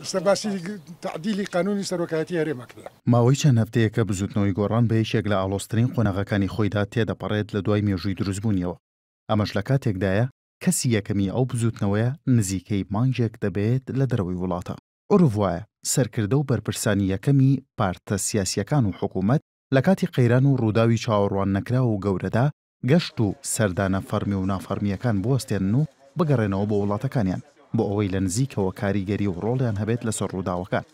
ئێستا باسی تەعدیلی قانونی سەرۆکایەتی هەرێم ئەکرێ. ماوەی چەند هەفتەیەکە بزوتنەوەی گۆڕان بە یەکێک لە ئاڵۆزترین قۆناغەکانی خۆیدا تێدەپەڕێت لە دوای مێژووی دروستبوونیەوە، ئەمەش لە کاتێکدایە کەسی یەکەمی ئەو بزوتنەوەیە نزیکەی مانگێک دەبێت لە دەرەوەی وڵاتە. عورف وایە سەرکردە و بەرپرسانی یەکەمی پارتە سیاسییەکان و حکومەت لە کاتی قەیران و ڕووداوی چاوەڕواننەکراو و گەورەدا گەشت و سەردانە فەڕمی و نافەڕمییەکان بوەستێنن و بگەڕێنەوە بۆ وڵاتەکانیان بۆ ئەوەی لە نزیکەوە کاریگەری و ڕۆڵیان هەبێت لەسەر ڕووداوەکان.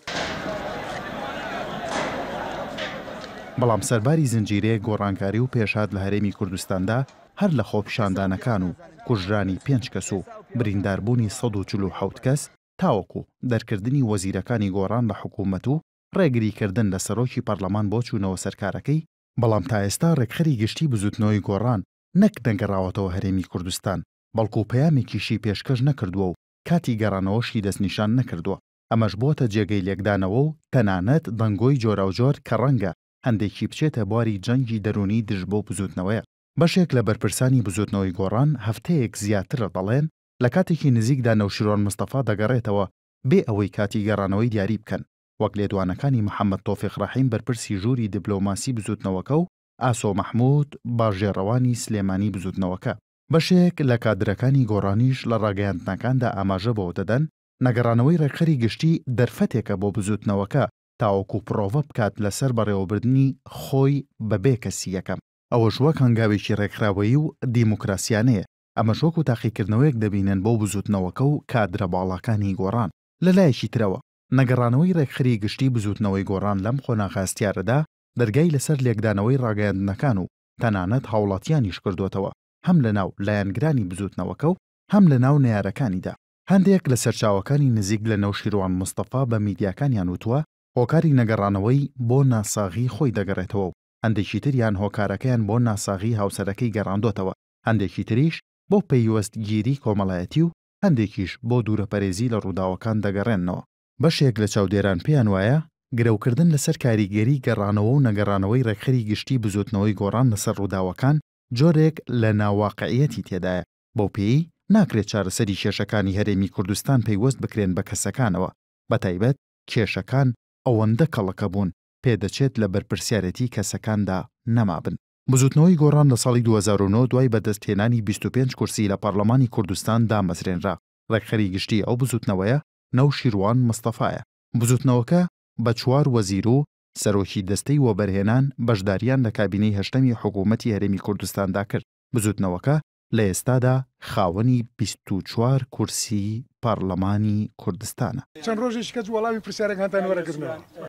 بەڵام سەرباری زنجیرەیەک گۆڕانکاری و پێشهات لە هەرێمی کوردستاندا هەر لە خۆپیشاندانەکان و کوژرانی پێنج کەس و برینداربوونی 147 کەس تاوەکو دەرکردنی وەزیرەکانی گۆڕان لە حکومەت و ڕێگریکردن لە سەرۆکی پەرلەمان بۆ چوونەوە سەر کارەکەی، بەڵام تا ئێستا ڕێکخەری گشتی بزوتنەوەی گۆڕان نەک نەگەڕاوەتەوە هەرێمی کوردستان، بەڵکو پەیامێکیشی پێشکەش نەکردووە و کاتی گەڕانەوەشی دەستنیشان نەکردووە، ئەمەش بۆتە جێگەی لێکدانەوە و تەنانەت دەنگۆی جۆراوجۆر کە ڕەنگە هەندێکی بچێتە بواری جەنگی دەروونی دژ بەو بزوتنەوەیە. بەشێک لە بەرپرسانی بزوتنەوەی گۆڕان هەفتەیەک زیاترە دەڵێن لە کاتێکی نزیکدا نەوشیروان مستەفا دەگەڕێتەوە بێ ئەوەی کاتی گەڕانەوەی دیاری بکەن، وەک لێدوانەکانی محەمەد تۆفیق ڕەحیم بەرپرسی ژووری دبلۆماسی بزوتنەوەکە و ئاسۆ مەحمود باژێڕەوانی سلێمانی بزوتنەوەکە. بەشێک لە کادرەکانی گۆڕانیش لە ڕاگەیاندنەکاندا ئاماژە بەوە دەدەن، نەگەڕانەوەی ڕێکخەری گشتی دەرفەتێکە بۆ بزوتنەوەکە تاوەکو پڕۆڤە بکات لەسەر بەڕێوەبردنی خۆی بەبێ کەسی یەکەم، ئەوەش وەک هەنگاوێکی ڕێکخراوەیی و دیموکراسیانەیە، ئەمەش وەکو تاقیکردنەوەیەک دەبینن بۆ بزوتنەوەکە و کادرە باڵاکانی گۆڕان. لە لایەکی ترەوە، نەگەڕانەوەی ڕێکخەری گشتی بزوتنەوەی گۆڕان لەم قۆناغە هەستیارەدا دەرگای لەسەر لێکدانەوەی ڕاگەیاندنەکان و تەنانەت هاوڵاتیانیش کردۆتەوە، هەم لەناو لایەنگرانی بزوتنەوەکە و هەم لەناو نەیارەکانیدا. هەندێک لە سەرچاوەکانی نزیک لە نەوشیروان مستەفا بە میدیاکانیان وتووە، هۆکاری نەگەڕانەوەی بۆ ناساغی خۆی دەگەڕێتەوە و هەندێکی تریان هۆکارەکەیان بۆ ناساغی هاوسەرەکەی گەڕاندۆتەوە، هەندێکی تریش بۆ پەیوەستگیری کۆمەڵایەتی و هەندێکیش بۆ دوورەپەرێزی لە ڕووداوەکان دەگەڕێننەوە. بەشێک لە چاودێران پێیان وایە، گرەوکردن لەسەر کاریگەری گەڕانەوە و نەگەڕانەوەی ڕێکخەری گشتی بزووتنەوەی گۆڕان لەسەر ڕووداوەکان جۆرێک لە ناواقعیەتی تێدایە، بەو پێیەی ناکرێت چارەسەری کێشەکانی هەرێمی کوردستان پەیوەست بکرێن بە کەسەکانەوە، بەتایبەت کێشەکان ئەوەندە کەڵەکە بوون پێدەچێت لە بەرپرسیارێتی کەسەکاندا نەمابن. بزوتنەوەی گۆڕان لە ساڵی 2009 دوای بەدەستهێنانی 25 کورسی لە پەڕلەمانی کوردستان دامەزرێنرا. ڕێکخەری گشتیی ئەو بزوتنەوەیە نەوشیروان مستەفایە. بزوتنەوەکە بە چوار وەزیر و سەرۆکی دەستەی وەبەرهێنان بەشدارییان لە کابینەی هەشتەمی حکوومەتی هەرێمی کوردستاندا کرد. بزوتنەوەکە لە ئێستادا خاوەنی 24 کورسی پەڕلەمانی کوردستانە. چەند ڕۆژێکی کەس وەڵامی پرسیارەکانتان وەرەگرنەوە.